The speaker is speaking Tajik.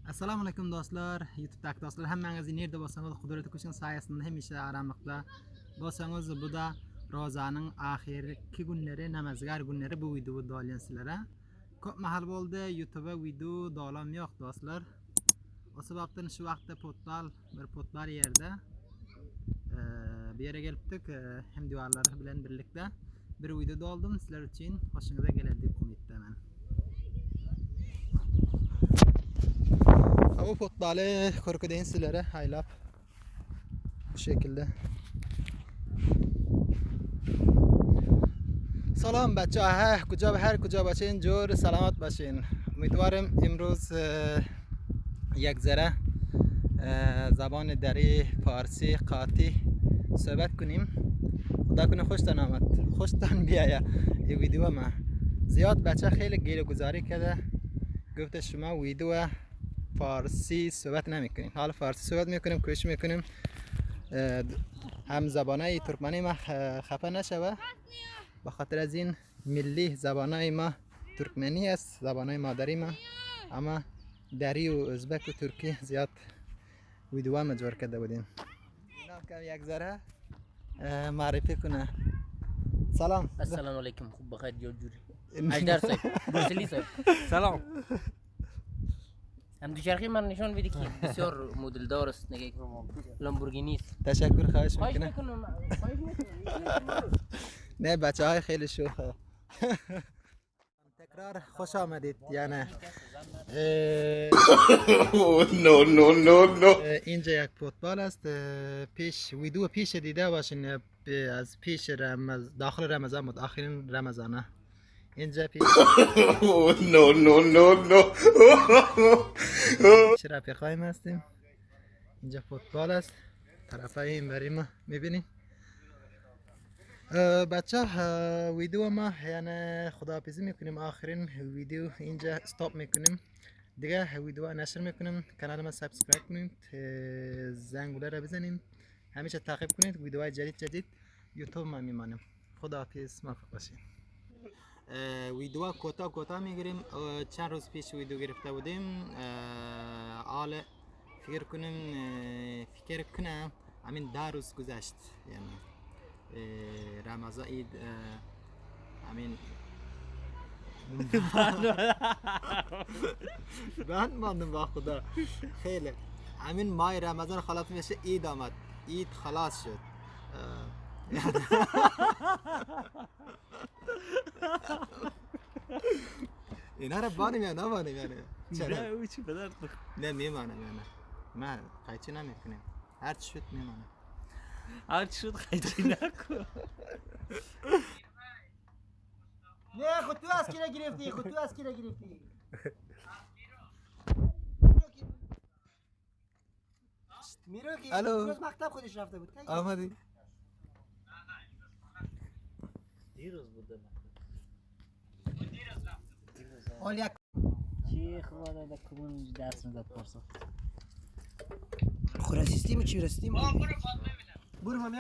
Assalamu alaykum dostlar, YouTube'daki dostlar. Hemmengizi nerede bolsanız kudreti kuşun sayesinde hemişe aramlıkta bolsanız, bu da Rozanın ahirki günleri, namazgar günleri bu videoyu dolayan sizlere. Köp mahal boldu, YouTube'a video dolam yok dostlar. O sebepten şu vaqtda potbal, bir potbal yerde bir yere gelipdik. Hem duvarları bilen birlikte bir video doldum sizler için. Hoşunuza gelir deyip umiddaman. Bu potbalı korkudeyin sizlere haylap bu şekilde. Salam بچه ها، کجا به هر کجا باشین جور سلامت باشین. امیدوارم امروز یک ذره زبان دری فارسی قاطی صحبت کنیم. خدا کنه خوشتان آمد، خوشتان بیایه این ویدیو ما. زیاد بچه خیلی گیر گذاری کرده، گفته شما ویدیو فارسی صحبت نمیکنیم. حالا فارسی صحبت میکنیم، کوشش میکنیم هم زبانای ترکمنی ما خفه نشوه. به خاطر از این ملی زبانای ما ترکمنی است، زبانای مادری ما، اما دری و ازبک و ترکی زیاد ویدیو ما جور کرده بودیم. یک ذره معرفی کنه. سلام. السلام علیکم. خوب بخیر جور جوری. اجدر صاحب، بروسلی صاحب. سلام. هم دوچرخه من نشان بده که بسیار مدل دار است، نگه لامبورگینی است. تشکر، خواهش خواهش میکنم. میکنم، خواهش میکنم. نه بچه های خیلی شوخه. تکرار خوش آمدید. یعنی no, no, no, no. اینجا یک فوتبال است. پیش ویدیو پیش دیده باشین، از پیش داخل رمضان بود، آخرین رمضانه. اینجا پیش no, no, no, no. پیش رفیقایم هستیم. اینجا فوتبال است، طرفای این بری ما میبینیم. بچه ویدیو ما یعنی خداحافظی میکنیم. آخرین ویدیو اینجا stop میکنیم، دیگه ویدیو نشر میکنیم. کانال ما subscribe کنید، زنگوله را بزنیم، همیشه تعقیب کنید. ویدیوهای جدید جدید یوتیوب ما میمانیم. خداحافظ، موفق باشین. ویدیو کوتاه کوتاه میگیریم. چند روز پیش ویدیو گرفته بودیم. حالا فکر کنم، فکر کنم همین 10 روز گذشت، یعنی رمضان عید همین بند ماندم با خدا. خیلی همین ماه رمضان خلاص میشه، عید آمد، عید خلاص شد. اینا رو بانیم یا نبانیم؟ یعنی چرا؟ نه او چی به درد بخور. نه میمانم، یعنی من قیچی نمیکنیم، هر چی شد میمانم. هر چی شد قیچی نکن. نه خود تو از کی را گرفتی؟ خود تو از کی را گرفتی؟ میرو که الو. روز مکتب خودش رفته بود. آمدی؟ دیروز بوده. حال یک چی خدا در کمون دست میداد پارسا. خوراسیستیم چی رستیم؟ برو. برو هم.